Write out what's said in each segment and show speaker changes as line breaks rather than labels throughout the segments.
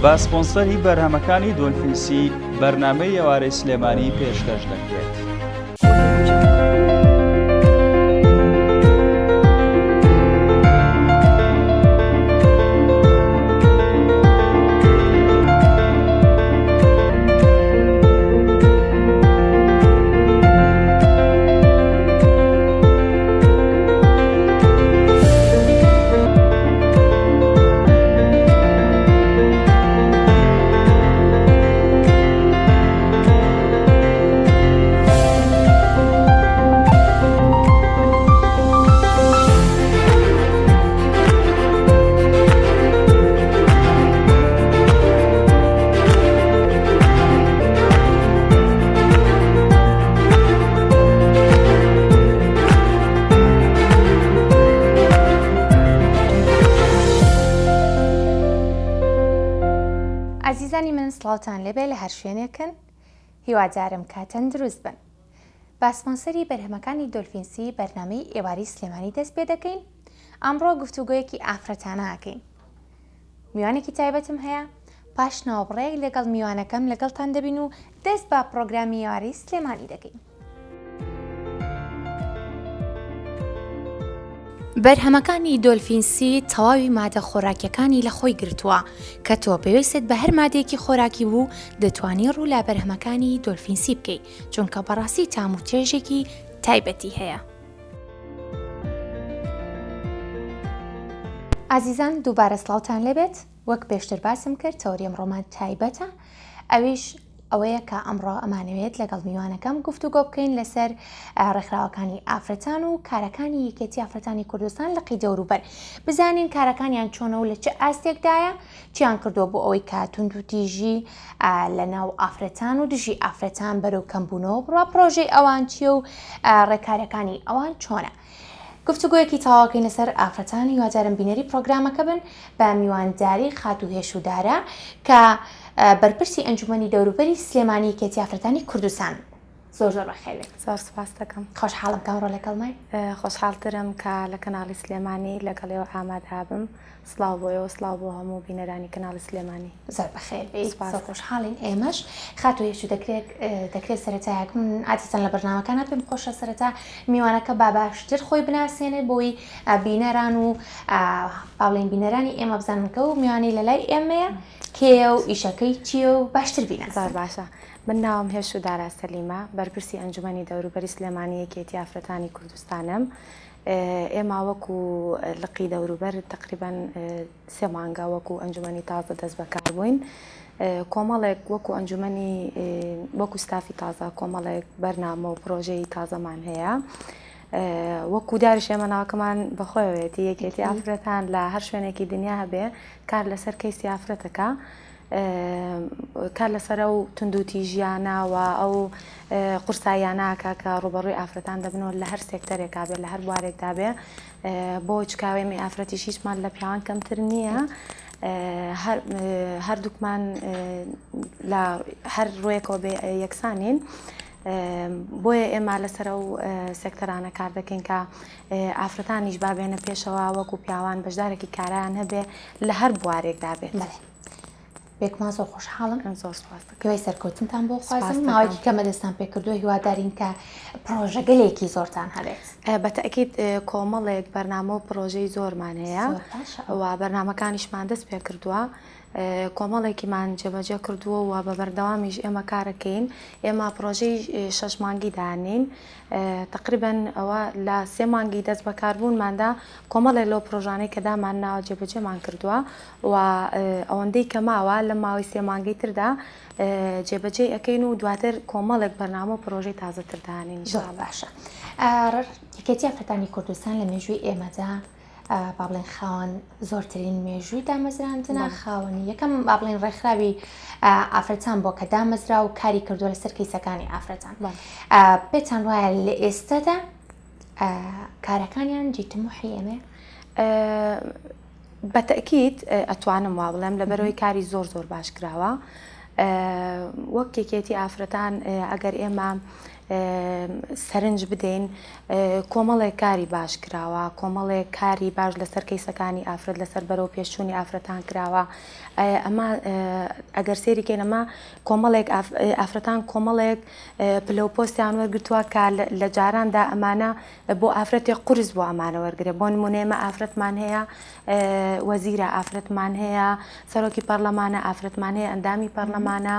بە سپۆنسەری بەرهەمەکانی دۆلفینسی بەرنامەی ئێوارەی سلێمانی پێشکەش دەکرێت.
ئازیزانی من سڵاوتان لێبێ لە هەر شوێنێکن هیوادارم کە تەندروست بن بە سپۆنسەری بەرهەمەکانی دۆلفینسی بەرنامەی ئێواری سلێمانی دەست پێ دەکەین ئەمڕۆ گفتوگۆیەکی ئافرەتانە ئەکەین میوانێکی تایبەتم هەیە پاش ناوبڕێک لەگەڵ میوانەکەم لەگەڵتان دەبین و دەست بە پڕۆگرامی ئێوارەی سلێمانی دەکەین. بەرهەمەکانی دۆلفین سی تەواوی مادە خۆراکیەکانی لە خۆی گرتووە کە تۆ پێویستت بە هەر مادەیەکی خۆراکی بوو دەتوانی ڕوو لە بەرهەمەکانی دۆلفین سی بکەی چونکە بەڕاستی تام و چێژێکی تایبەتی هەیە. ئازیزان دووبارە سڵاوتان لێبێت وەک پێشتر باسم کرد تەوەری ئەمڕۆمان تایبەتە ئەویش ئەوەیە کە ئەمڕۆ ئەمانەوێت لەگەڵ میوانەکەم گفتوگۆ بکەین لەسەر ڕێکخراوەکانی ئافرەتان و کارەکانی یەکێتی ئافرەتانی کوردستان لقی دەوروبەر بزانین کارەکانیان چۆنە و لە چ ئاستێکدایە چیان کردووە بۆ ئەوەی کە توندوتیژی لە ناو ئافرەتان و دژی ئافرەتان بەرەو کەمبوونەوە بڕوا پرۆژەی ئەوان چییە و ڕێکارەکانی ئەوان چۆنە. گفتوگۆیەکی تەواوەکەین لەسەر ئافرەتان هیوادارم بینەری پرۆگرامەکە بن بە میوانداری خاتوو هێشودارە کە بەرپرسی ئەنجومەنی دەوروبەری سلێمانی یەکێتی ئافرەتانی کوردستان زۆر زۆر بەخێربێن.
زۆر سپاس دەکەم.
خۆشحاڵم کە ئەمڕۆ لەگەڵمای.
خۆشحاڵترم کە لە کەناڵی سلێمانی لەگەڵ ئێوە ئامادەبم. سڵاو بۆ ئێوە سڵاو بۆ هەموو بینەرانی کەناڵی سلێمانی.
زۆر بەخێر بێیت زۆر خۆشحاڵین ئێمەش خاتوو هێشو دەکرێت دەکرێت سەرەتایەک من عادەتەن لە بەرنامەکانە پێم خۆشە سەرەتا میوانەکە با باشتر خۆی بناسێنێت بۆی بینەران و با بڵێین بینەرانی ئێمە بزانن کە و میوانی لە لای ئێمەیە کێیە و ئیشەکەی چییە و باشتر بیناسن.
زۆر باشە من ناوم هێشو دارا سەلیمە بەرپرسی ئەنجومەنی دەوروبەری سلێمانی یەکێتی ئافرەتانی کوردستانم ئێمە وەکو لقی دەوروبەر تەقریبەن سێ مانگە وەکو ئەنجومەنی تازە دەست بەکار بووین. کۆمەڵێک وەکو ئەنجومەنی وەکو ستافی تازە کۆمەڵێک بەرنامە و پرۆژەی تازەمان هەیە. وەکو داریش ئێمە ناوەکەمان بەخۆیەوەیەتی یەکێتی ئافرەتان لە هەر شوێنێکی دنیا هەبێ کار لەسەر کەیسی ئافرەتەکە. کار لەسەر ئەو توندوتیژیانە و ئەو قورساییانە ئەکا کە ڕووبەڕووی ئافرەتان دەبنەوە لە هەر سێکتەرێکا بێ لە هەر بوارێکدا بێ بۆ چکاوە ئێمەی ئافرەتیش هیچمان لە پیاوان کەمتر نییە هەردووکمان لە هەر ڕوویەکەوە بێ یەکسانین بۆیە ئێمە لەسەر ئەو سێکتەرانە کار دەکەین کە ئافرەتانیش بابێنە پێشەوە وەکو پیاوان بەشدارێکی کارایان هەبێ لە هەر بوارێکدا بێت.
بێگومان زۆر خۆشحاڵم
زۆر سپاس دەکەم
هیوای سەرکەوتنتان بۆ خوازم ماوەیەکی کەمە دەستان پێکردووە هیوادارین کە پرۆژەگەلێکی زۆرتان هەبێت
بە تەئکید کۆمەڵێک بەرنامە و پرۆژەی زۆرمان هەیە و بەرنامەکانیشمان دەست پێکردووە کۆمەڵێکیمان جێبەجێ کردووە و بە بەردەوامیش ئێمە کارەکەین ئێمە پرۆژەی شەش مانگی دانین تقریبا ئەوە لە سێ مانگی دەست بەکاربوونماندا کۆمەڵێک لەو پرۆژانەی کە دامان ناوە جێبەجێمان کردووە و ئەوەندەی کە ماوە لەم ماوەی سێ مانگەی تردا جێبەجێی ئەکەین و دواتر کۆمەڵێک بەرنامە و پرۆژەی تازەتر دانین
زۆر باشە یەکێتی ئافرەتانی کوردستان لە مێژووی ئێمەدا با بڵێن خاوەن زۆرترین مێژووی دامەزراندنە خاوەنی یەکەم با بڵێن ڕێکخراوی ئافرەتان بۆ کە دامەزرا و کاری کردووە لەسەر کەیسەکانی ئافرەتان پێتان وایە لە ئێستادا کارەکانیان جێی تموحی ئێمەیە؟
بە تەئکید ئەتوانم وا بڵێم لەبەرەوەی کاری زۆر زۆر باش کراوە وەک یەکێتی ئافرەتان ئەگەر ئێمە. سەرنج بدەین کۆمەڵێک کاری باش کراوە، کۆمەڵێک کاری باش لەسەر کەیسەکانی ئافرەت لەسەر بەرەو پێشچوونی ئافرەتان کراوە. ئەمە ئەگەر سەیری کەین ئەمە کۆمەڵێک ئافرەتان کۆمەڵێک پلە و پۆستیان وەرگتووە کە لە جاراندا ئەمانە بۆ ئافرەتێک قورس بۆ ئەمانە وەرگێ بۆ نمونە ئێمە ئافرەتمان هەیە وەزیرە ئافرەتمان هەیە سەرۆکی پەرلەمانە ئافرەتمان هەیە ئەندامی پەرلەمانە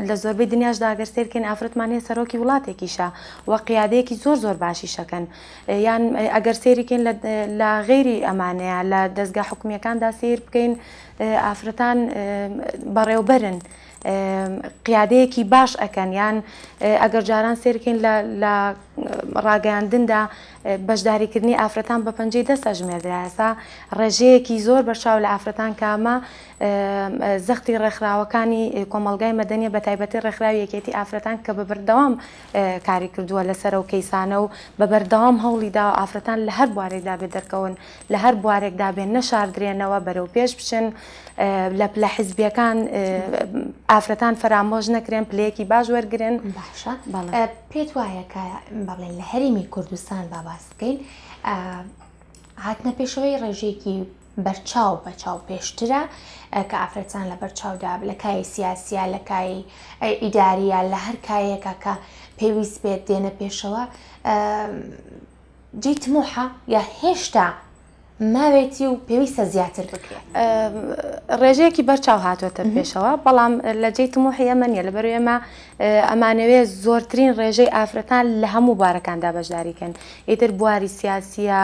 لە زۆربەی دنیاشدا گەر سەیرکەین ئافرەتمان هەیە سەرۆکی وڵاتێکیشە و قیادەیەکی زۆر زۆر باشیشەکەن یان ئەگەر سەیریکەین لە غەیری ئەمانەیە لە دەزگا حکومیەکاندا سیر بکەین ئافرەتان بەڕێوبەرن قیادەیەکی باش ئەکەن یان ئەگەر جاران سێرکەین لە ڕاگەیاندندا بەشداریکردنی ئافرەتان بە پەنجەی دەست ئەژمێردرا ئێستا ڕێژەیەکی زۆر بەرچاو لە ئافرەتان کامە زەختی ڕێکخراوەکانی کۆمەڵگای مەدەنیە بە تایبەتی ڕێکخراوی یەکێتی ئافرەتان کە بە بەردەوام کاری کردووە لەسەر ئەو کەیسانە و بە بەردەوام هەوڵی داوە ئافرەتان لە هەر بوارێکدا بێ دەرکەون لە هەر بوارێکدا بێ نەشاردرێنەوە بەرەو پێش بچن لە پلە حزبیەکان ئافرەتان فەرامۆش نەکرێن پلەیەکی باش وەرگن
باشە پێت وایە کە بەڵێن لە هەرێمی کوردستان با باس بکەین هاتنە پێشەوەی ڕێژەیەکی بەرچاو بە چاو پێشترە کە ئافرەتان لە بەرچاودا لە کای سیاسیە لە کای ئیداریە لە هەر کایەکە کە پێویست بێت دێنە پێشەوە جێی تموحە یا هێشتا ماوێتی و پێویستە زیاتر بکرێت؟
ڕێژەیەکی بەرچاو هاتووەتە پێشەوە بەڵام لە جێی تموحی ئێمە نییە لەبەر ئێمە ئەمانەوێ زۆرترین ڕێژەی ئافرەتان لە هەموو بارەکاندا بەشداریکەن ئیتر بواری سیاسیە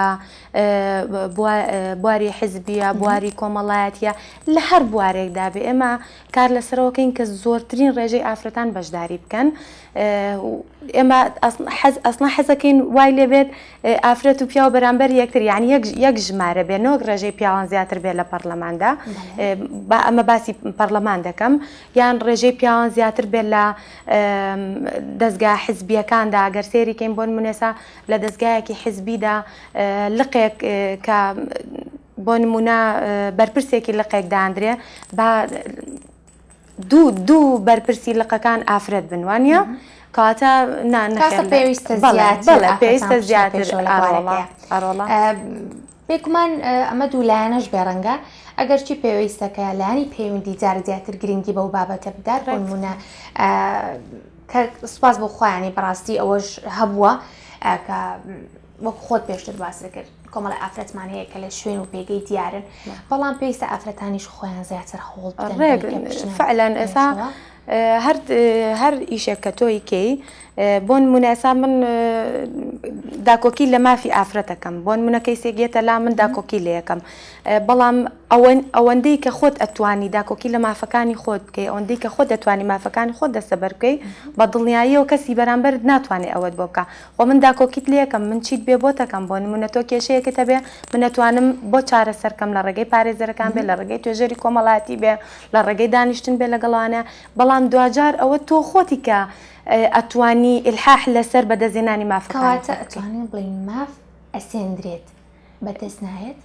بواری حزبیە بواری کۆمەڵایەتیە لە هەر بوارێکدا بێ ئێمە کار لەسەرەوەکەین کە زۆرترین ڕێژەی ئافرەتان بەشداری بکەن ئێمە ئەسڵا حەزەکەین وای لێبێت ئافرەت و پیاو بەرامبەر یەکتر یعنی یەک یەک ژمارە بێ نۆک ڕێژەی پیاوان زیاتر بێ لە پەرلەماندا با ئەمە باسی پەرلەمان دەکەم یان ڕێژەی پیاوان زیاتر بێت لە دەستگا حزبیەکاندا گەر سێریکەین بۆن منێسا لە دەستگایەکی حزبیدا لقێک کە بۆ نمونە بەرپرسێکی لقێک داندرێ با دوو دوو بەرپرسی لقەکان ئافرەت بن وانە کەواتە نا
نەخێر پێویستە زیاتر پێویستە زیاتر ئەڕۆڵا بێگومان ئەمە دوو لایەنەش بێڕەنگە ئەگەرچی پێویستە کە لایەنی پەیوەندی جار زیاتر گرنگی بەو بابەتە بدات بۆ نمونە کە سوپاس بۆ خۆیانی بەڕاستی ئەوەش هەبووە کە وەک خۆت پێشتر باست کرد کۆمەڵی ئافرەتمان هەیە کە لە شوێن و پێگەی دیارن بەڵام پێویستە ئافرەتانیش خۆیان زیاتر هەوڵ بدەن
ڕێک فعلەن ئێسا هەر هەر ئیشێک کە تۆی کەی بۆ نمونە ئێسا من داکۆکی لە مافی ئافرەتەکەم بۆ نمونە کەیسێک یەتە لا من داکۆکی لێ یەکەم بەڵام ئەوەن ئەوەندەی کە خۆت ئەتوانی داکۆکی لە مافەکانی خۆت بکەی ئەوەندەی کە خۆت دەتوانی مافەکانی خۆت دەستەبەر بکەی بە دڵنیاییەوە کەسی بەرامبەرت ناتوانێ ئەوەت بۆ بکا خۆ من داکۆکیت لێکەم من چیت بێ بۆتەکەم بۆ نمونە تۆ کێشەیەکت هەبێ من ئەتوانم بۆ چارەسەر کەم لە ڕێگەی پارێزەرەکان بێ لە ڕێگەی توێژەری کۆمەڵایەتی بێ لە ڕێگەی دانیشتن بێ لەگەڵ ئەوانە بەڵام دواجار ئەوە تۆ خۆتی کە ئەتوانی ئیلحاح لەسەر بەدەستهێنانی مافەکانی
کەواتە ئەتوانین بڵێین ماف ئەسێندرێت بەدەست نایەت؟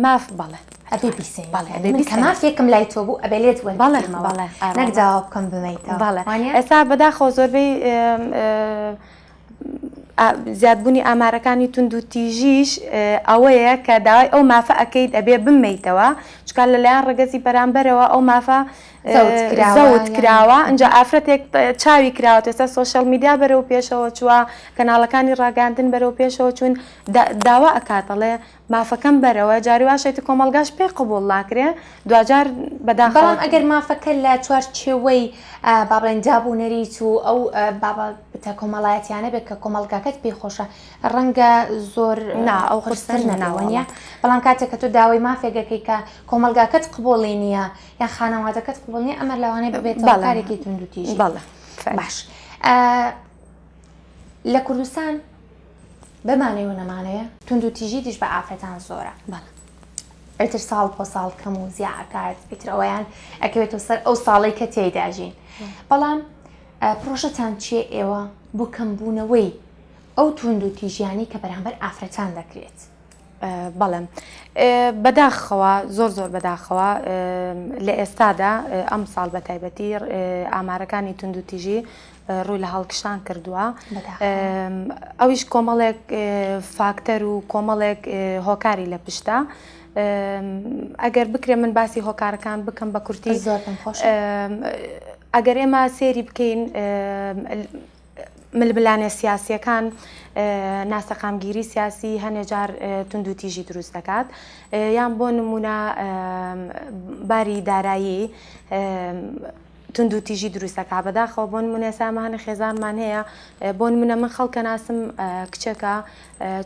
ماف بەڵێ
ئەبێ بیسێنی بەڵێ ئەبێ من کە مافێکم لای تۆ بوو ئەبێ لێت وەربگرمەوە
بەڵێ
نەک داوا بکەم بمەیتەوە
بەڵێ ئێستا بەداخەوە زۆربەی زیادبوونی ئامارەکانی توندوتیژیش ئەوەیە کە داوای ئەو مافە ئەکەیت ئەبێ بمەیتەوە چونکە لەلایەن ڕەگەزی بەرامبەرەوە ئەو مافە زەوت کراوە ئینجا ئافرەتێک چاوی کراوە ئێستا سۆشیال میدیا بەرەو پێشەوە چووە کەناڵەکانی ڕاگەیاندن بەرەو پێشەوە چوون داوا ئەکات ئەڵێ مافەکەم بەرەوە جاری واش ئیتر کۆمەڵگاش پێی قبوڵ ناکرێ دواجار بەداخەوە.
بەڵام ئەگەر مافەکە لە چوارچێوەی با بڵێین داب و نەریت و ئەو بابەتە کۆمەڵایەتیانە بێت کە کۆمەڵگاکەت پێی خۆشە ڕەنگە زۆر
نا ئەو
قورستر نەبێ وانیە؟ بەڵام کاتێک کە تۆ داوای مافێک ئەکەی کە کۆمەڵگاکەت قبوڵی نییە یان خانەوادەکەت قبوڵ نییە ئەمە لەوانەیە ببێتە هۆکارێکی توندوتیژی.
بەڵێ
باش لە کوردستان بمانەوێ و نەمانەوێ توندوتیژی دژ بە ئافرەتان زۆرە.
بەڵێ.
ئیتر ساڵ بۆ ساڵ کەم و زیا ئەکات ئیتر ئەوەیان ئەکەوێتەوە سەر ئەو ساڵەی کە تێیدا ژین. بەڵام پرۆژەتان چییە ئێوە بۆ کەمبوونەوەی ئەو توندوتیژیانەی کە بەرامبەر ئافرەتان دەکرێت؟
بەڵێ بەداخەوە زۆر زۆر بەداخەوە لە ئێستادا ئەم ساڵ بە تایبەتی ئامارەکانی توندوتیژی ڕووی لە هەڵکشان کردووە ئەویش کۆمەڵێک فاکتەر و کۆمەڵێک هۆکاری لە پشتە ئەگەر بکرێ من باسی هۆکارەکان بکەم بە کورتی
زۆر خۆش
ئەگەر ئێمە سێری بکەین ململانێ سیاسییەکان، ناسەقامگیری سیاسی هەنێ جار توندوتیژی دروست دەکات یان بۆ نمونە باری دارایی توندوتیژی دروست دەکات بەداخەوە بۆ نمونە ئێستا ئەمە هەنێ خێزانمان هەیە بۆ نمونە من خەڵکە ناسم کچێکە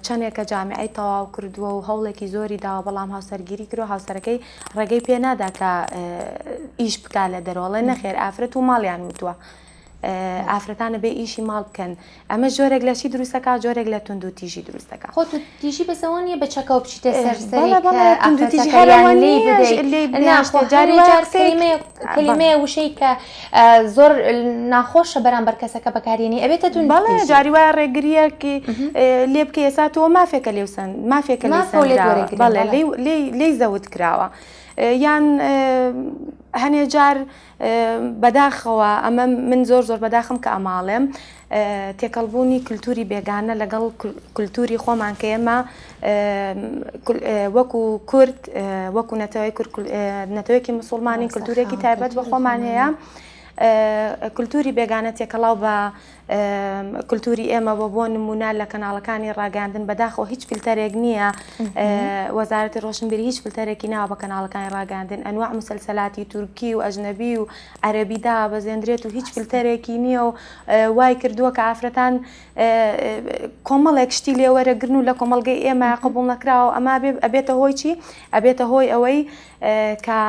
چەندێکە جامیعەی تەواو کردووە و هەوڵێکی زۆری داوە بەڵام هاوسەرگیری کرد و هاوسەرەکەی ڕێگەی پێ نادا کە ئیش بکا لە دەرەوە نەخێر ئافرەت و ماڵیان وتووە ئافرەتان ئەبێ ئیشی ماڵ بکەن ئەمە جۆرێک لە چی دروستەکە جۆرێک لە توند و تیژی دروستەکە
خۆ تیژی بەسەوە نیە بە چەکەوە بچیتە سەر
سەری توندوتیژی هەرەوە
کەلیمەیە وشەی کە زۆر ناخۆشە بەرامبەر کەسەکە بەکارێنی ئەبێتە
توند بەڵێ جاری وایە ڕێگریەکی لێ بکە ئێستا تۆ مافێکە لێوسن مافێکە بەڵێ لێی زەوت کراوە یان هەنێ جار بەداخەوە ئەمە من زۆر زۆر بەداخم کە ئەماڵێم تێکەڵبوونی کللتوری بێگانە لەگەڵ کللتوری خۆمان کە ئێمە وەکو کورد وەکو نەتەوەی نەتەوەیەکی مسلمانی کللتورێکی تایبەت بە خۆمان هەیە کللتوری بێگانە تێکەڵاو بە کلتوری ئێمە بۆ بۆ نمونە لە کەناڵەکانی ڕاگەاندن بەداخەوە هیچ فلتەرێک نییە وەزارەتی ڕۆشنبیری هیچ فلتەرێکی ناوە بە کەناڵەکانی ڕاگەاندن ئەنواع مسلسلاتی تورکی و ئەجنەبی و عەربی دا بەزێندرێت و هیچ فلتەرێکی نییە و وای کردووە کە ئافرەتان کۆمەڵێک شتی لێوەرەگرن و لە کۆمەڵگەی ئێمە قبول نەکراوە ئەما ئەبێتە هۆی چی ئەبێتە هۆی ئەوەی کە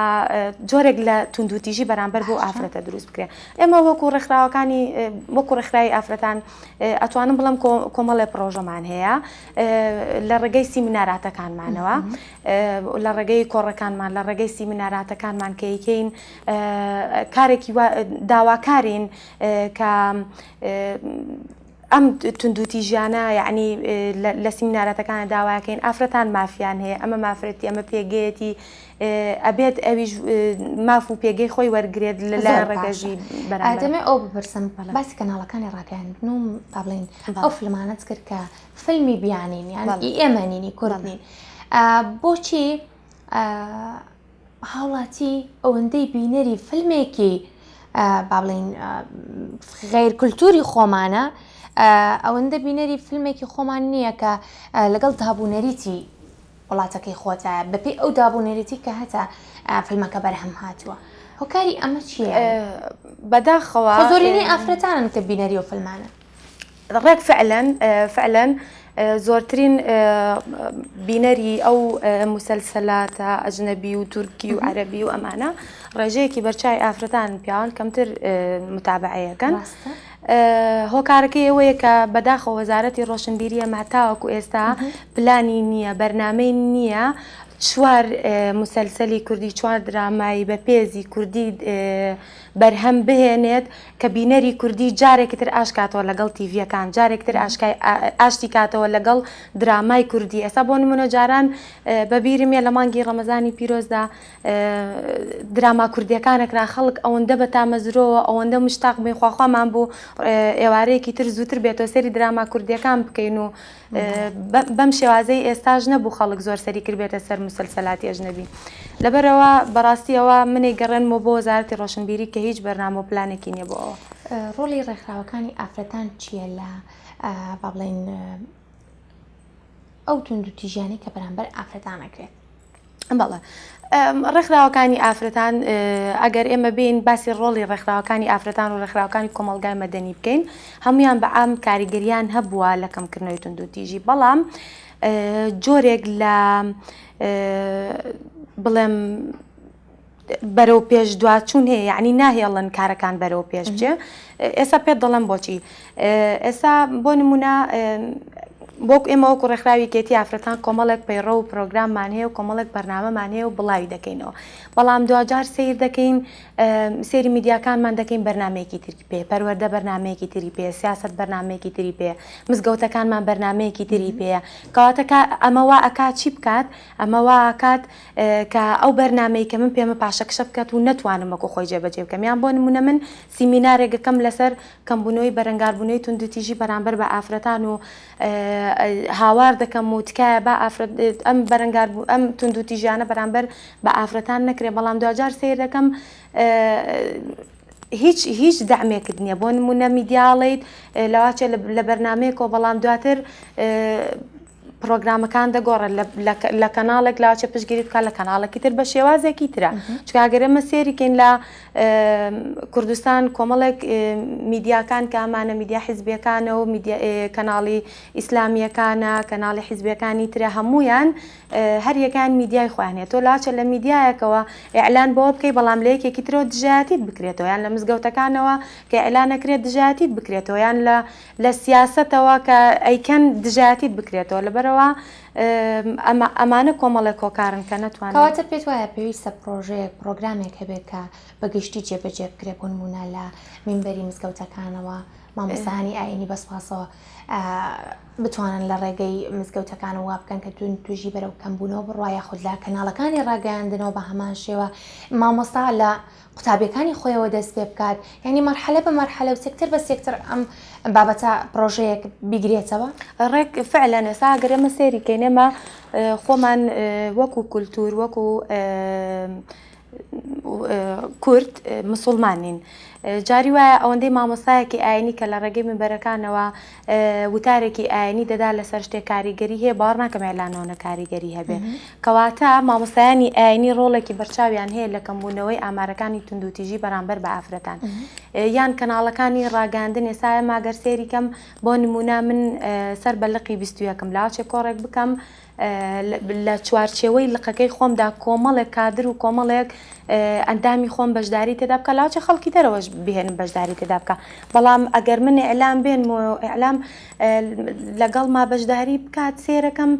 جۆرێک لە توندوتیژی بەرامبەر بۆ ئافرەتە دروست بکرێت ئێمە وەکو ڕێکخراوەکانی وەکو ڕێکخراوی ئافرەتان ئەتوانم بڵم کۆمەڵێ پرۆژەمان هەیە لە ڕێگەی سیمیناراتەکانمانەوە لە ڕێگەی کۆڕەکانمان لە ڕێگەی سیمیناراتەکانمان کە یکەین کارێکی داواکارین کە ئەم توندوتیژیانە یەعنی لە سیمیناراتەکانە داواکەین ئافرەتان مافیان هەیە ئەمە مافرەتی ئەمە پێگەیەتی ئەبێت ئەویش ماف و پێگەی خۆی وەرگێت لە لای ڕێگەژی
بەرامبەر ئەو بپرسم باسی کەناڵەکانی ڕاگەیاندن و با بڵێین ئەو فلمانەت کرد کە فیلمی بیانین یان ئێمە نینی کورد نین بۆچی هاوڵاتی ئەوەندەی بینەری فیلمێکی با بڵین غیر کولتوری خۆمانە ئەوەندە بینەری فیلمێکی خۆمان نییە کە لەگەڵ دابوونەریتی وڵاتەکەی خۆتە بەپی ئەو دابوونەریتی کە هەتا فیلمەکە بەرهەم هاتووە هۆکاری ئەمە چییە؟
بەداخەوە
زۆرینەی ئافرەتانن کە بینەری و فیلمانە
ڕێک فعلەن فعلەن زۆرترین بینەری ئەو موسەلسەلاتە ئەجنەبی و تورکی و عەرەبی و ئەمانە ڕێژەیەکی بەرچای ئافرەتان پیاوان کەمتر متابعەیەکەن. هۆکارەکەی ئەوەیە کە بەداخەوە وەزارەتی ڕۆشنبیری ئەمە هەتاوەکو ئێستا پلانی نییە بەرنمەی نییە چوار مسلسلی کوردی چوار درامایی بە پێزی کوردی بەرهەم بهێنێت کە بینەری کوردی جارێکی تر ئاشکاتەوە لەگەڵ تیڤیەکان جارێک تر ئاشکای ئاشتی کاتەوە لەگەڵ درامای کوردی ئێستا بۆ نمونە جاران بەبیرم یە لە مانگی ڕەمەزانی پیرۆزدا دراما کوردیەکانەکرا خەڵک ئەوەندە بە تامەزرۆوە ئەوەندە مشتاق بووین خواخوامان بوو ئێوارەیەکی تر زووتر بێتەوە سەری دراما کوردیەکان بکەین و بەم شێوازەی ئێستاش نەبوو خەڵک زۆر سەری کردبێتە سەر موسەلسەلاتی ئەجنەبی. لەبەرئەوە بەڕاستی ئەوە منەی گەڕێنمەوە بۆ وەزارەتی ڕۆشنبیری کە هیچ بەرنامە و پلانێکی نییە بۆ ئەوە.
ڕۆڵی ڕێکخراوەکانی ئافرەتان چییە لە با بڵێین ئەو توندوتیژیانەی کە بەرامبەر ئافرەتان ئەکرێت؟
بەڵێ ڕێکخراوەکانی ئافرەتان ئەگەر ئێمە بین باسی ڕۆڵی ڕێکخراوەکانی ئافرەتان و ڕێکخراوەکانی کۆمەڵگای مەدەنی بکەین هەمویان بە عام کاریگەریان هەبووە لە کەمکردنەوەی توندوتیژی بەڵام جۆرێک لە بڵێم بەرەو پێش دواچوون هەیە یعنی ناهێڵن کارەکان بەرەو پێش بچێ ئێستا پێت دەڵێم بۆچی ئێستا بۆ نمونە. وەک ئێمە وەکو ڕێکخراوی یەکێتی ئافرەتان کۆمەڵێک پەیڕەو و پرۆگراممان هەیە و کۆمەڵێک بەرنامەمان هەیە و بڵاوی دەکەینەوە بەڵام دواجار سەیر دەکەین سەیری میدیاکانمان دەکەین بەرنامەیەکی تری پێ پەروەردە بەرنامەیەکی تری پێ سیاسەت بەرنامەیەکی تری پێ مزگەوتەکانمان بەرنامەیەکی تری پێیە کەواتە ئەمە وا ئەکات چی بکات ئەمە وا ئەکات کە ئەو بەرنامەی کە من پێمە پاشەکشە بکات و نەتوانم وەکو خۆی جێبەجێ بکەم یان بۆ نمونە من سیمینارێک ئەکەم لەسەر کەمبوونەوەی بەرەنگاربوونەوەی توندوتیژی بەرامبەر بە ئافرەتان و هاوار دەکەم و تکایە با ئافرەت ئەم بەرەنگار ئەم توندوتیژیانە بەرامبەر بە ئافرەتان نەکرێ بەڵام دواجار سەیر دەکەم هیچ هیچ دەعمێکت نییە بۆ نمونە میدیاڵیت لەواچێ لە بەرنمەیەکەوە بەڵام دواتر پڕۆگرامەکان دەگۆڕێت لە کەناڵێک لاچە پشتگیری بکات لە کەناڵێکی تر بە شێوازێکی ترە چونکە ئەگەر ئێمە سێریکەین لە کوردستان کۆمەڵێک میدیاکان کە ئەمانە میدیا حیزبیەکانە و کەناڵی ئیسلامیەکانە کەناڵی حیزبیەکانی ترە هەمویان هەر یەکان میدیای خۆیان هەیە تۆ لاچە لە میدیایەکەوە ئیعلان بەوە بکەی بەڵام لە یەکێکی ترەوە دژایەتیت بکرێتەوە یان لە مزگەوتەکانەوە کە ئیعلانەکرێت دژایەتیت بکرێتەوە یان لە لە سیاسەتەوە کە ئەیکەن دژایەتیت بکرێتەوە لەبەرئەوە ئەمانە کۆمەڵێک هۆکارن کە نەتوانن.
کەواتە پێت وایە پێویستە پڕۆژەیەک، پڕۆگرامێک هەبێت کە بە گشتی جێبەجێ بکرێت بۆ نموونە لە مینبەری مزگەوتەکانەوە مامۆستایانی ئایینی بە سوپاسەوە بتوانن لە ڕێگەی مزگەوتەکانەوە وا بکەن کە توندوتیژی بەرەو کەمبوونەوە بڕوا یاخود لە کەناڵەکانی ڕاگەیاندنەوە بە هەمان شێوە مامۆستا لە قوتابیەکانی خۆیەوە دەست پێ بکات یعنی مەرحەلە بە مەرحەلە و سێکتەر بە سێکتەر ئەم بابەتە پرۆژەیەک بیگرێتەوە.
ڕێک فعلەن ئێستا ئەگەر ئێمە سەیری کەین ئێمە خۆمان وەکو کولتوور وەکو کورد مسوڵمان نین جاری وایە ئەوەندەی مامۆستایەکی ئاینی کە لە ڕێگەی منبەرەکانەوە وتارێکی ئاینی دەدا لەسەر شتێک کاریگەری هەیە باوەڕ ناکەم ئیعلانەوەنە کاریگەری هەبێ کەواتە مامۆستایانی ئاینی ڕۆڵێکی بەرچاویان هەیە لە کەمبوونەوەی ئامارەکانی توندوتیژی بەرامبەر بە ئافرەتان یان کەناڵەکانی ڕاگەاندن ئێستا ئێمە گەر سەیری کەم بۆ نمونە من سەر بە لقی 21م لاچێ کۆڕێک بکەم لە چوارچێوەی لقەکەی خۆمدا کۆمەڵێک کادر و کۆمەڵێک ئەندامی خۆم بەشداری تێدا بکە لاچە خەڵکی دەرەوەش بهێنم بەشداری تێدا بکە بەڵام ئەگەر من ئیعلام بێنم و ئیعلام لەگەڵ ما بەشداری بکات سێرەکەم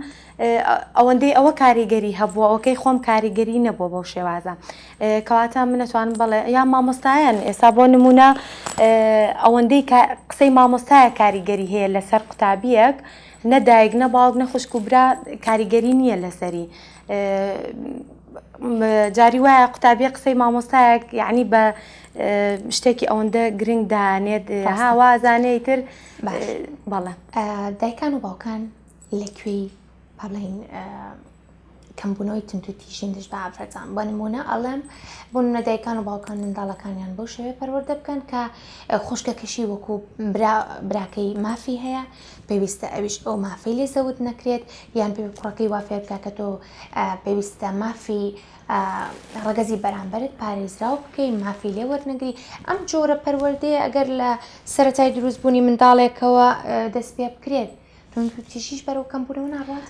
ئەوەندەی ئەوە کاریگەری هەبووە ئەوکەی خۆم کاریگەری نەبووە بەو شێوازە کەواتە من ئەتوانم بڵێ یا مامۆستایان ئێستا بۆ نمونە ئەوەندەی قسەی مامۆستایە کاریگەری هەیە لەسەر قوتابیەک نە دایک نە باوک نە خوشک و برا کاریگەری نییە لەسەری جاری وایە قوتابیە قسەی مامۆستایەک یعنی بە شتێکی ئەوەندە گرنگ دانێت هاوازانەی تر
بەڵێ دایکان و باوکان لە کوێی پاڵین کەمبوونەوەی توندوتیژین دژ بە ئافرەتان بۆ نمونە ئەڵێم بۆ نمونە دایکان و باوکان منداڵەکانیان بەو شێوەیە پەروەردە بکەن کە خوشکەکەشی وەکو براکەی مافی هەیە پێویستە ئەویش ئەو مافەی لێ زەوت نەکرێت یان پێ کوڕەکەی وا فێر بکە کە تۆ پێویستە مافی ڕەگەزی بەرامبەرت پارێزراو بکەی مافی لێ وەرنەگری ئەم جۆرە پەروەردەیە ئەگەر لە سەتای دروستبوونی منداڵێکەوە دەست پێ بکرێت توندوتیژیش بەرەو کەمبوونەوە ناڕوات؟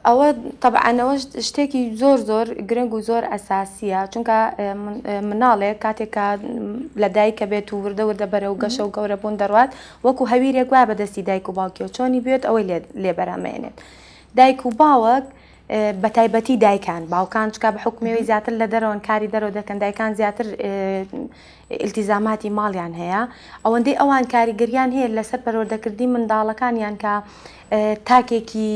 ئەوە تەبعەن ئەوە شتێکی زۆر زۆر گرنگ و زۆر ئەساسیە چونکە مناڵێک کاتێک کە لە دایکە بێت و وردە وردە بەرەو گەشە و گەورە بوون دەڕوات وەکو هەویرێک وایە بەدەستی دایک و باوکیەوە چۆنی بێت ئەوەی لێ بەرهەمێنێت دایک و باوک بە تایبەتی دایکان باوکان چکا بە حکومەوەی زیاتر لە دەرەوەن کاری دەرەوە دەکەن دایکان زیاتر ئیلتیزاماتی ماڵیان هەیە ئەوەندەی ئەوان کاریگەریان هەیە لەسەر پەروەردەکردنی منداڵەکانیان کە تاکێکی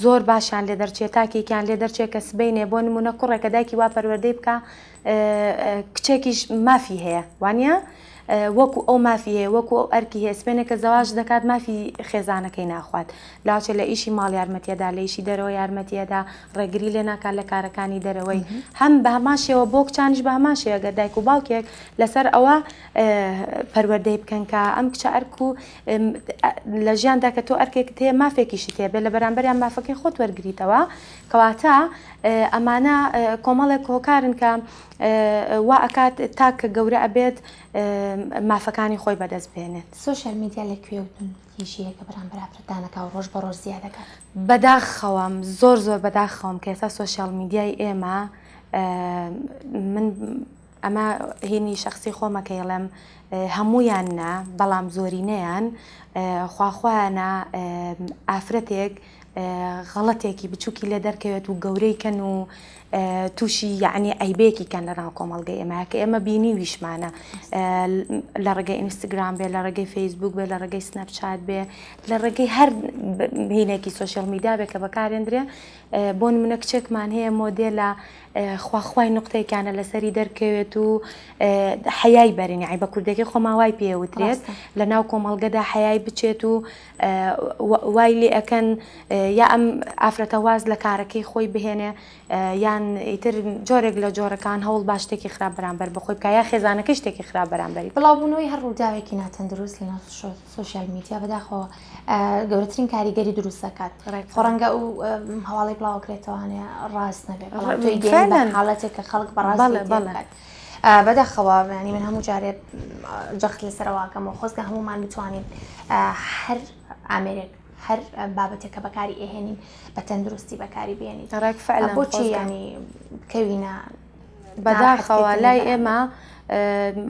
زۆر باشیان لێ دەرچێت تاکێکیان لێ دەرچێت کە سبینێ بۆ نمونە کوڕێکە دایکی وا پەروەردەی بکە کچێکیش مافی هەیە وانە وەکو ئەو مافی هەیە وەکو ئەو ئەرکی هەیە سبەینێ کە زەواج دەکات مافی خێزانەکەی ناخوات لاچێ لە ئیشی ماڵ یارمەتیەدا لە ئیشی دەرەوە یارمەتیەدا ڕێگری لێ ناکات لە کارەکانی دەرەوەی هەم بە هەمان شێوە بۆ کچانیش بە هەمان شێوە گەر دایک و باوکێک لەسەر ئەوە پەروەردەی بکەن کە ئەم کچە ئەرک و لە ژیاندا کە تۆ ئەرکێکت هەیە مافێکیشت هەیە بێ لە بەرامبەریان مافەکەی خۆت وەرگریتەوە کەواتە ئەمانە کۆمەڵێک هۆکارن کە وا ئەکات تاک کە گەورە ئەبێت مافەکانی خۆی بەدەست بێنێت.
سۆشیال میدیا لە کوێ و توندوتیژییە کە بەرامبەر ئافرەتان ئەکا و ڕۆژ بە ڕۆژ زیاد ئەکات؟
بەداخەوەم زۆر زۆر بەداخەوەم کە ئێستا سۆشیال میدیای ئێمە من. ئەمە هینی شەخسی خۆمە کە ئەڵێم هەموویان نا بەڵام زۆرینەیان خواخوایانە ئافرەتێک غەڵەتێکی بچووکی لێ دەرکەوێت و گەورەی کەن و تووشی یعنی عیبێکی کەن لە ناو کۆمەڵگەی ئێمە کە ئێمە بینی ویشمانە لە ڕێگەی ئینستاگرام بێ لە ڕێگەی فەیسبوک بێ لە ڕێگەی سناپچات بێ لە ڕێگەی هەر هینێکی سۆشیال میدیا بێ کە بەکارێندرێ بۆ نمونە کچێکمان هەیە مۆدێلە خواخوای نوقتەیەکیانە لەسەری دەرکەوێت و حەیای بەرن یعنی بە کوردەکەی خۆمان وای پێوترێت لە ناو کۆمەڵگەدا حەیای بچێت و وای لێ ئەکەن یا ئەم ئافرەتە واز لە کارەکەی خۆی بهێنێ یان ئیتر جۆرێک لە جۆرەکان هەوڵ با شتێکی خراپ بەرامبەر بەخۆی بکە یا خێزانەکەی شتێکی خراپ بەرامبەری
بڵاوبوونەوەی هەر ڕووداوێکی ناتەندروست لەناو سۆشیال میدیا بەداخەوە گەورەترین کاریگەری دروست دەکات خۆ ڕەنگە ئەو هەواڵی بڵاوکرێتەوانێ ڕاست نەبێت بەڵام تۆی گەیەنی بە حاڵەتێک کە خەڵک بەڕاست بکات بەداخەوە ینی من هەموو جارێ جەخت لەسەرەوەکەم و خۆزگە هەمومان بتوانین هەر ئامێرێک هەر بابەتێک کە بەکاری ئێهێنین بە تەندروستی بەکاری بێنین بۆچی ینی بکەوینە
بەداخەوە لای ئێمە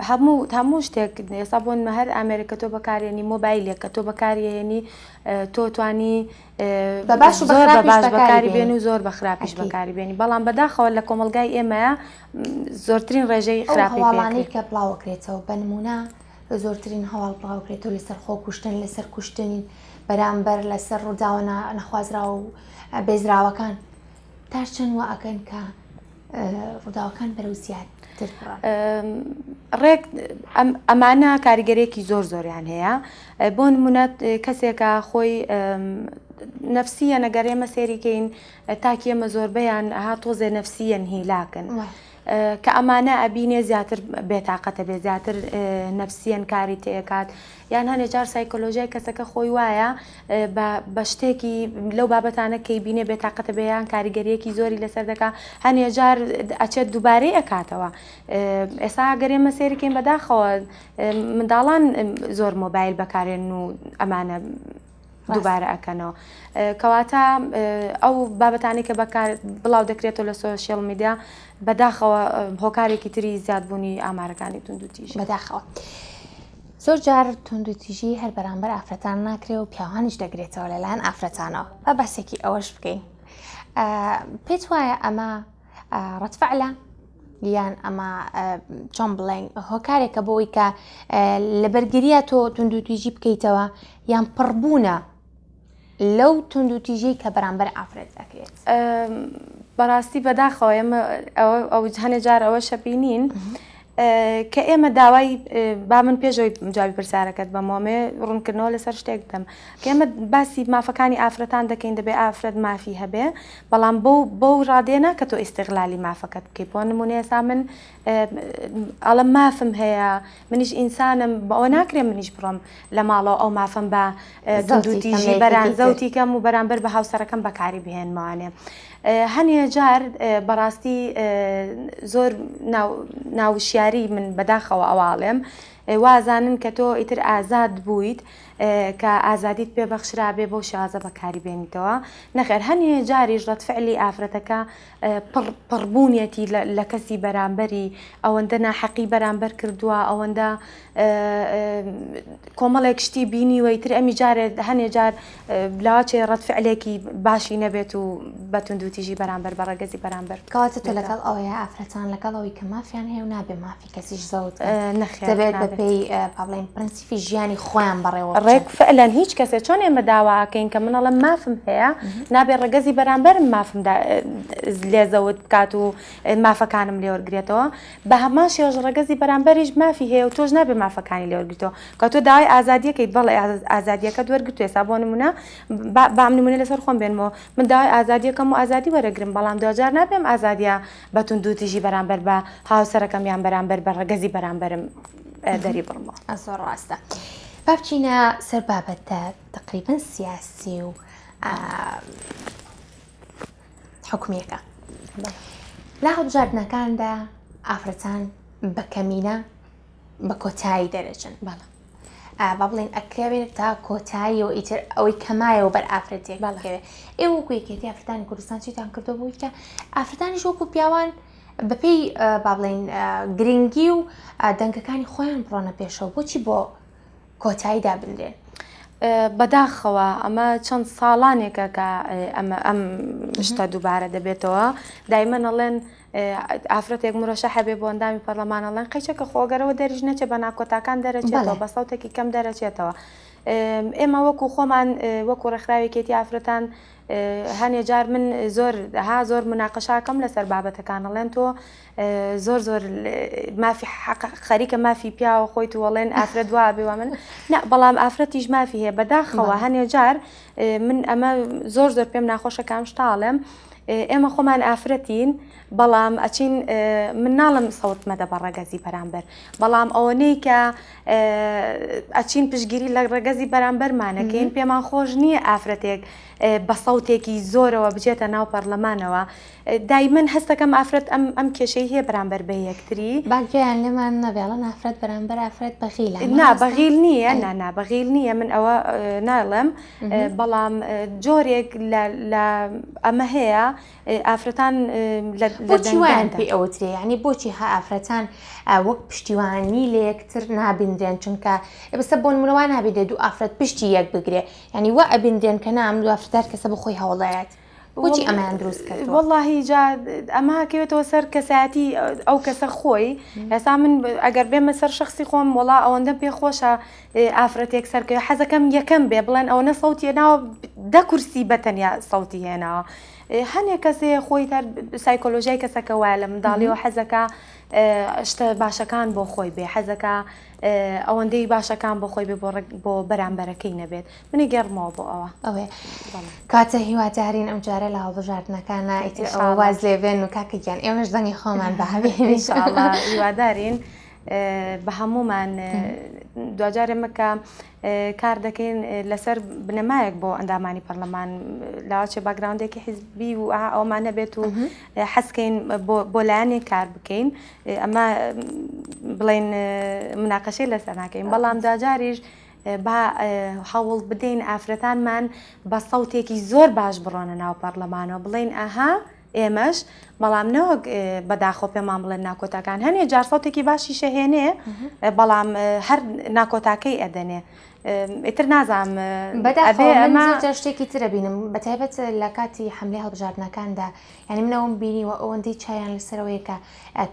هەموو هەموو شتێک ئێستا بۆ نمە هەر ئامێرێک کە تۆ بەکارێنی مۆبایلێک کە تۆ بەکارێنی تۆ توانی
بە باش و
زۆر بە باش
بەکاری
بەکاری
بێن
بێن و زۆر بە خراپیش بەکاری بێنی بەڵام بەداخەوە لە کۆمەلگای ئێمەیە زۆرترین ڕێژەی
ئەو
خراپی
هەواڵانەی
پێکرێت
کە بڵاوەکرێتەوە بە نمونە زۆرترین هەواڵ بڵاوکرێتەوە لەسەر خۆکوشتن لەسەر کوشتن بەرامبەر لەسەر ڕووداوە نەخوازراو و بێزراوەکان تا چەند وا ئەکەن کە ڕووداوەکان بەرەو زیاتر بڕۆن؟
ڕێک ئەمانە کاریگەرێکی زۆر زۆریان هەیە بۆ نمونە کەسێکە خۆی نەفسیە نەگەر ئێمە سێریکەین تاکی ئێمە زۆربەیان ها تۆزێ نەفسیەن هیلاکن. کە ئەمانە ئەبینێ زیاتر بێتاقەتە بێ زیاتر نەفسیەن کاری تێکات یان هەنێ جار سایکۆلۆژیای کەسەکە خۆی وایە بە شتێکی لەو بابەتانە کەی بینێ بێتاقەتە بێ یان کاریگەریەکی زۆری لەسەر دەکا هەنێ جار ئەچێت دووبارەی ئەکاتەوە ئێستا گەر ئێمە سێرکەین بەداخەوە منداڵان زۆر مۆبایل بەکارێن و ئەمانە دووبارە ئەکەنەوە کەواتە ئەو بابەتانی کە بەکار بڵاو دەکرێتەوە لە سۆشیال میدیا بەداخەوە هۆکارێکی تری زیادبوونی ئامارەکانی توندوتیژی
بەداخەوە زۆر جار توندوتیژی هەر بەرامبەر ئافرەتان ناکرێ و پیاوانیش دەگرێتەوە لەلایەن ئافرەتانەوە با باسێکی ئەوەش بکەین پێت وایە ئەمە ڕەتفعلە یان ئەمە چۆن بڵێن هۆکارێکە بۆی کە لە بەرگریە تۆ توندوتیژی بکەیتەوە یان پڕبوونە لەو توندوتیژی کە بەرامبەر ئافرەت ئەکرێت
بەڕاستی بەداخەوە ئێمە ئەو هەنێ جار ئەوە شەبینین کە ئێمە داوای با من پێشەوەی جوابی پرسیارەکەت بەمەوەمێ ڕوونکردنەوە لەسەر شتێک بدەم کە ئێمە باسی مافەکانی ئافرەتان دەکەین دەبێ ئافرەت مافی هەبێ بەڵام بەو بەو ڕادەیە نا کە تۆ ئیستغلالی مافەکەت بکەیت بۆ نمونە ئێستا من ئەڵێم مافم هەیە منیش ئینسانم بەوە ناکرێ منیش بڕۆم لە ماڵەوە ئەو مافەم بە توندوتیژی بەران زەوتی کەم و بەرامبەر بە هاوسەرەکەم بەکاری بهێنمەوانێ. هەنێ جار بەڕاستی زۆر ناوشیاری من بەداخەوە ئەواڵێم وازانن کە تۆ ئیتر ئازاد بوویت کە ئازادیت پێ بەخشرابێ بەو شێوازە بەکاری بێنیتەوە نەخێر هەنێ جاریش ڕەتفعلی ئافرەتەکە پڕبوونیەتی لە کەسی بەرامبەری ئەوەندە ناحەقی بەرامبەر کردووە ئەوەندە کۆمەڵێک شتی بینیوە ئیتر ئەمی جارێ هەنێ جار لاچێ ڕەتفعلێکی باشی نەبێت و بە توندوتیژی بەرامبەر بە ڕەگەزی بەرامبەر
کەواتە تۆ لەگەڵ ئەوەیە ئافرەتان لەگەڵ ئەوەی کە مافیان هەیە و نابێ مافی کەسیش زەوت
نەخێر
دەبێت بەپێی با بڵێین پرەنسیپی ژیانی خۆیان بەڕێوە بچن.
ڕێک فعلەن هیچ کەسێ چۆن ئێمە داوا ئەکەین کە من ئەڵێم مافم هەیە نابێ ڕەگەزی بەرامبەرم مافم لێ زەوت بکات و مافەکانم لێ وەرگرێتەوە بە هەمان شێوەش ڕەگەزی بەرامبەریش مافی هەیە و تۆش نابێ مافەکانی لێ وەرگریتەوە کە تۆ داوای ئازادیەکەیت بەڵێ ئازادیەکەت وەرگرتو ئێستا بۆ نمونە با ئەم نمونە لەسەر خۆم بێنمەوە من داوای ئازادیەکەم و ئازادی وەرەگرم بەڵام دواجار نابێ ئەم ئازادیە بە توندوتیژی بەرامبەر بە هاوسەرەکەم یان بەرامبەر بە ڕەگەزی بەرامبەرم دەری بڕمەوە.
زۆر ڕاستە. با بچینە سەر بابەتە تقریبا سیاسی و حکومیەکە. لە هەڵبژاردنەکاندا ئافرەتان بە کەمینە بە کۆتایی دەرەچن.
بەڵێ.
با بڵێین ئەکەوێت تا کۆتایی و ئیتر ئەوەی کەمایەوە بەر ئافرەتێک بکەوێت. ئێوە وەکو یەکێتی ئافرەتانی کوردستان چیتان کردووە بۆی کە ئافرەتانیش وەکو پیاوان بەپێی با بڵێین گرنگی و دەنگەکانی خۆیان بڕۆنە پێشەوە بۆچی بۆ کۆتایی دابنرێن؟
بەداخەوە ئەمە چەند ساڵانێکە کە ئەمە ئەم شتە دووبارە دەبێتەوە دایمەن ئەڵێن ئافرەتێک مرەشەحە بێ بۆ ئەندامی پەرلەمان ئەڵێن قەیچەکە خۆگەرەوە دەریش نەچێ بە ناکۆتاکان دەرەچێتەوە بە سەوتێکی کەم دەرەچێتەوە ئێمە وەکو خۆمان وەکو ڕێکخراوێکێتی ئافرەتان هەنێ جار من زۆر ها زۆر مناقەشاکەم لەسەر بابەتەکان ئەڵێن تۆ زۆر زۆر مافی خەریکە مافی پیاوە خۆی توەڵێن ئافرەت وا بێ من نا بەڵام ئافرەتیش مافی هەیە بەداخەوە هەنێ جار من ئەمە زۆر زۆر پێم ناخۆشە کام شتاڵێم ئێمە خۆمان ئافرەتین بەڵام ئەچین من ناڵم سەوت مەدە بە ڕەگەزی بەرامبەر بەڵام ئەوەنەی کە ئەچین پشگیری لە ڕەگەزی بەرامبەرمانەکەین پێمان خۆش نییە ئافرەتێک بە سەوتێکی زۆرەوە بچێتە ناو پەرلەمانەوە دایمەن هەستەکەم ئافرەت ئەم ئەم کێشەی هەیە بەرامبەر بە یەکتری.
با گوێیان لێمان نەبێ ئەڵێن ئافرەت بەرامبەر ئافرەت بەغیلە
ئەمە نا ڕاستە؟ بەغیل نییە نا نا بەغیل نییە من ئەوە ناڵێم بەڵام جۆرێک لە لە ئەمە هەیە ئافرەتان لە
بۆچی وایان پێی ئەوترێ یعنی بۆچی ها ئافرەتان وەک پشتیوانی لە یەکتر نابیندرێن چونکە ئێستا بۆ نمونە وا نابینرێ دوو ئافرەت پشتی یەک بگرێ یعنی وا ئەبیندرێن کە نا ئەم دوو ئافرەتە هەر کەسە بۆ خۆی هەوڵدایەت بۆچی ئەمەیان دروست کردووە؟
وەڵاهی جا ئەمە کەوێتەوە سەر کەسایەتی ئەو کەسە خۆی ئێستا من ئەگەر بێمە سەر شخصی خۆم وەڵا ئەوەندەم پێ خۆشە ئافرەتێک سەرکەوێ حەزەکەم یەکەم بێ بڵێن ئەوەنە سەوتی هێناوە دە کورسی بە تەنیا سەوتی هێناوە هەنێک کەسێ خۆی تەر سایکۆلۆژیای کەسەکە وایە لە منداڵیەوە حەزەکە شتە باشەکان بۆ خۆی بێ حەزەکە ئەوەندەی باشەکان بۆ خۆی بێ بۆ بەرامبەرەکەی نەبێت منی گەڕمەوە بۆ ئەوە.
ئەوەیە. کاتە هیوادارین ئەم جارە لە هەڵبژاردنەکانە ئیتر ئەوە واز لێ بێن و کاکە گیان ئێمەش دەنگی خۆمان بە هەبێن
إن شاء الله هیوادارین بە هەمومان دواجار ئێمە کە کار دەکەین لەسەر بنەمایەک بۆ ئەندامانی پەرلەمان لاچێ background ێکی حیزبی و ئەومان هەبێت و حەزکەین بۆ لایەنێک کار بکەین ئەمە بڵێن مناقەشەی لەسەر ناکەین بەڵام دواجاریش با هەوڵ بدەین ئافرەتانمان بە سەوتێکی زۆر باش بڕۆنە ناو پەرلەمانەوە بڵێین ئەها ئێمەش بەڵام نەوەک بەداخۆ پێمان بڵێن ناکۆتاکان هەنێ جار سەوتێکی باشیشە هێنێ بەڵام هەر ناکۆتاکەی ئەدەنێ ئیتر نازانم
بەداخەوە ئەمە شتێکی ترە بینم بە تایبەت لە کاتی حملەی هەڵبژاردنەکاندا یعنی منەوەم بینیوە ئەوەندەی چاویان لەسەرەوەیە کە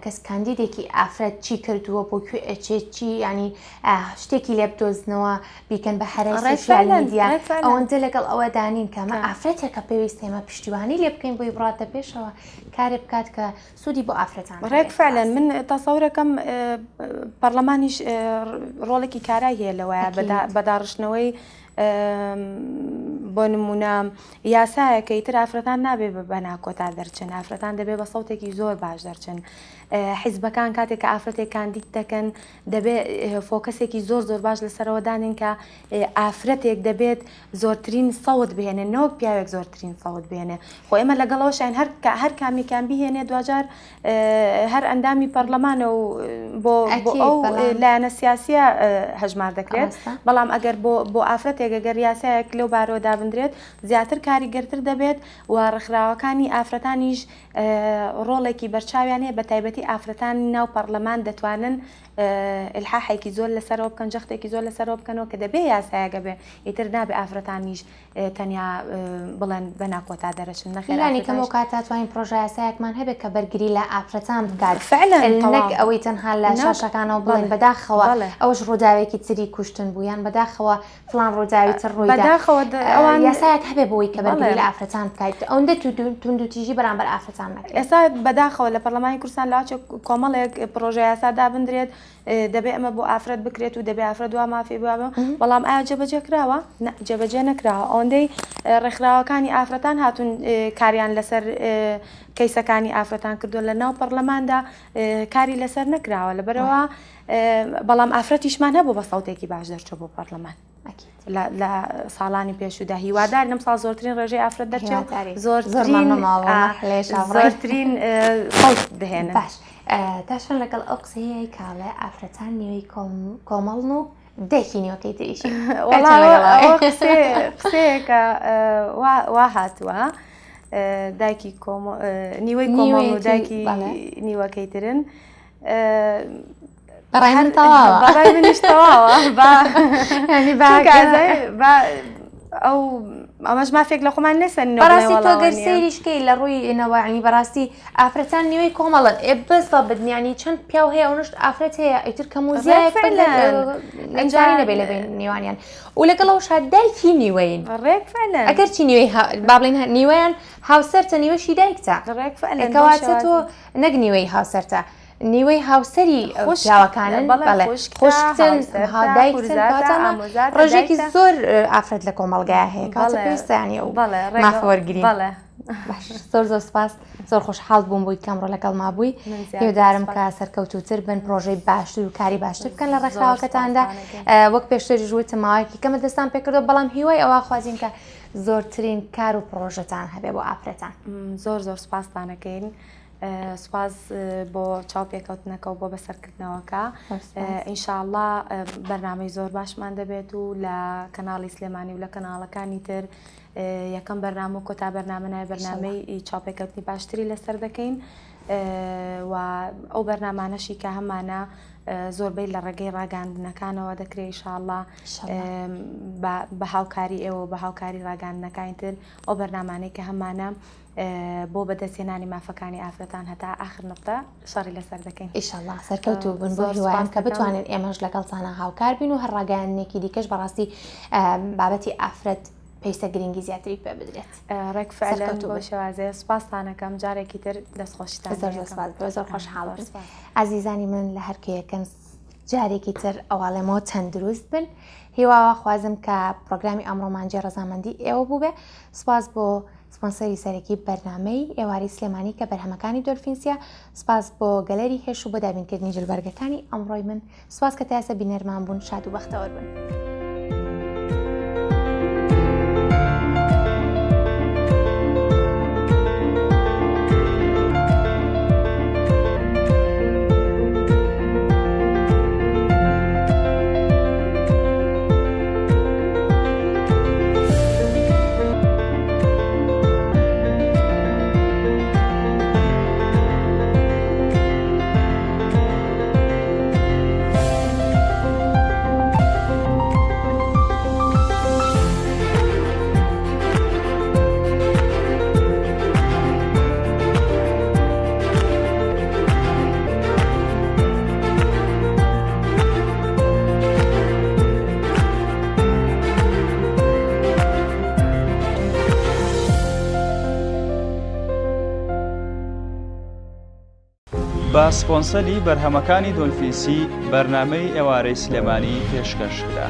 کەس کاندیدێکی ئافرەت چی کردووە بۆ کوێ ئەچێت چی ینی شتێکی لێ بدۆزنەوە بیکەن بە هەرای سۆشیال میدیا ئەوەندە لەگەڵ ئەوە دانین کە ئەمە ئافرەتێکە پێویست ئێمە پشتیوانی لێ بکەین بۆی بڕاتە پێشەوە کارێ بکات کە سوودی بۆ ئافرەتان
ڕێک فعلەن من تەسەورەکەم پەرلەمانیش ڕۆڵێکی کارای هەیە لەوەیە بەداڕشتنەوەی بۆ نمونە یاسایەکە ئیتر ئافرەتان نابێ بە ناکۆتا دەرچن ئافرەتان دەبێ بە سەوتێکی زۆر باش دەرچن حیزبەکان کاتێک کە ئافرەتێک کاندید دەکەن دەبێ focus ێکی زۆر زۆر باش لەسەرەوە دانێن کە ئافرەتێک دەبێت زۆرترین سەوت بهێنێ نەوەک پیاوێک زۆرترین سەوت بهێنێ خۆ ئێمە لەگەڵەوەشین هەر هەر کامیکان بهێنێ دواجار هەر ئەندامی پەرلەمانە و بۆ ئەو لایەنە سیاسیە هەژمار دەکرێت بەڵام ئەگەر بۆ ئافرەتێک ئەگەر یاسایەک لەو بارەوە دابندرێت زیاتر کاریگەرتر دەبێت و ڕێکخراوەکانی ئافرەتانیش ڕۆڵێکی بەرچاویان هەیە بە تایبەتی ئافرەتانی ناو پەرلەمان دەتوانن ئیلحاحێکی زۆر لەسەرەوە بکەن جەختێکی زۆر لەسەرەوە بکەنەوە کە دەبێ یاسایەکە بێ ئیتر نابێ ئافرەتانیش تەنیا بڵێن بە ناکۆتا دەرەچن
نەخێر لانی کەم ئەو کاتە توانین پرۆژە یاسایەکمان هەبێت کە بەرگری لە ئافرەتان بکات فعلا نەک ئەوەی تەنها لە شاشەکانەوە بڵێن بەداخەوە ئەوەش ڕووداوێکی تری کوشتن بوو یان بەداخەوە فڵان ڕووداوی تر ڕوویدا
بەداخەوە
ئەوان یاسایەک هەبێ بۆی کە بەرگری لە ئافرەتان بکات ئەوەندە توندوتیژی بەرامبەر ئافرەتان نەکرێت
ئێستا بەداخەوە لە پەرلەمانی کوردستان لاچێ کۆمەڵێک پرۆژە یاسا دابندرێت دەبێ ئەمە بۆ ئافرەت بکرێت و دەبێ ئافرەت وا مافی بابە بەڵام ئایا جێبەجێ کراوە جێبەجێ نەکراوە ئەوەندەی ڕێکخراوەکانی ئافرەتان هاتون کاریان لەسەر کەیسەکانی ئافرەتان کردووە لە ناو پەرلەماندا کاری لەسەر نەکراوە لەبەرەوە بەڵام ئافرەتیشمان هەبوو بە سەوتێکی باش دەرچوو بۆ پەرلەمان لە ساڵانی پێشودا هیوادار لەم ساڵ زۆرترین ڕێژەی ئافرەت دەرچێت زۆرترین زۆرترین سەوت بهێنن
باش تاشان لەگەڵ ئەو قسەیە کاڵێ ئافرەتان نیوەی کۆمەڵن و دەکی نیوەکەی تریشی
قسەیەکە وا هاتووە. دایکی نیوەی کۆمەڵ و دایکی نیوەکەی ترن.
بەڕای من تەواوە
بەڕای منیش تەواوە با ئەو ئەمەش مافێک لە خۆمان نەسەن
بەڕاستی تۆ گەر سەیریشکەی لە ڕووی نەوەعنی بەڕاستی ئافرەتان نیوەی کۆمەڵن ئێ بەس بەدنیانی چەند پیاو هەیە ئەونشت ئافرەت هەیە ئیتر کەم و زیایەک ئەنجاری نەبێ لە بین نێوانیان و لەگەڵ ئەوشا دایکی نیوەین
ڕێک فعلا
ئەگەرچی نیوەی با بڵێین نیوەیان هاوسەرتە نیوەشی دایکتە
ڕێک فعلا
کەواتە تۆ نەک نیوەی هاوسەرتە نیوەی هاوسەری پیاوەکانن بەڵێ خوشکتن دایکتن ڕێژێکی زۆر ئافرەت لە کۆمەڵگای هەیە کاتە پێویستە ینی ئەو مافە وەرگرین زۆر زۆر سپاس زۆر خۆشحاڵ بووم بووی کەمڕۆ لەگەڵ ما بووی هیودارم کە سەرکەوتوتر بن پرۆژەی باشتر و کاری باشتر بکەن لە ڕێکخراوەکەتاندا وەک پێشتریش وتم ماوەیەکی کەمە دەستان پێکردەوە بەڵام هیوای ئەوە خوازین کە زۆرترین کار و پرۆژەتان هەبێ بۆ ئافرەتان
زۆر زۆر سپاستانەکەین سوپاس بۆ چاوپێکەوتنەکە و بۆ بەسەرکردنەوەکە ئینشاءاللە بەرنامەی زۆر باشمان دەبێت و لە کەناڵی سلێمانی و لە کەناڵەکانی تر یەکەم بەرنامە و کۆتا بەرنامە نای بەرنامەی چاوپێکەوتنی باشتری لەسەر دەکەین و ئەو بەرنامانەشی کە هەمانە زۆربەی لە ڕێگەی ڕاگەاندنەکانەوە دەکرێت ئیشاءاللە بە هاوکاری ئێوە بە هاوکاری ڕاگەاندنەکانی تر ئەو بەرنامانەی کە هەمانە بۆ بەدەستهێنانی مافەکانی ئافرەتان هەتا ئاخر نوقتە شەڕی لەسەر دەکەین.
ئیشەڵا سەرکەوتوو بن بۆ هیوایم کە بتوانین ئێمەش لەگەڵتانە هاوکار بین و هەر ڕاگەیاندنێکی دیکەش بەڕاستی بابەتی ئافرەت پێویستە گرنگی زیاتری پێ بدرێت.
ڕێک فعلەن بەو شێوازەیە سوپاستانەکەم جارێکی تر دەستخۆشیتان
زۆر زۆر سوپاس بۆ زۆر خۆشحاڵ ئازیزانی من لە هەر کوێیەکەن جارێکی تر ئەواڵێمەوە تەندروست بن هیواوا خوازم کە پرۆگرامی ئەمڕۆمان جێ ڕەزامەندی ئێوە بووبێ سوپاس بۆ سپۆنسەری سەرەکی بەرنامەی ئێوارەی سلێمانی کە بەرهەمەکانی دۆلفینسیە، سوپاس بۆ گەلەری هێش و بۆ دابینکردنی جلوبەرگەکانی ئەمڕۆی من، سوپاس کە تا ئێستا بینەرمان بوون، شاد و بەختەوەر بن.
بە سپۆنسەری بەرهەمەکانی دۆلفینسی بەرنامەی ئێوارەی سلێمانی پێشکەش کرا.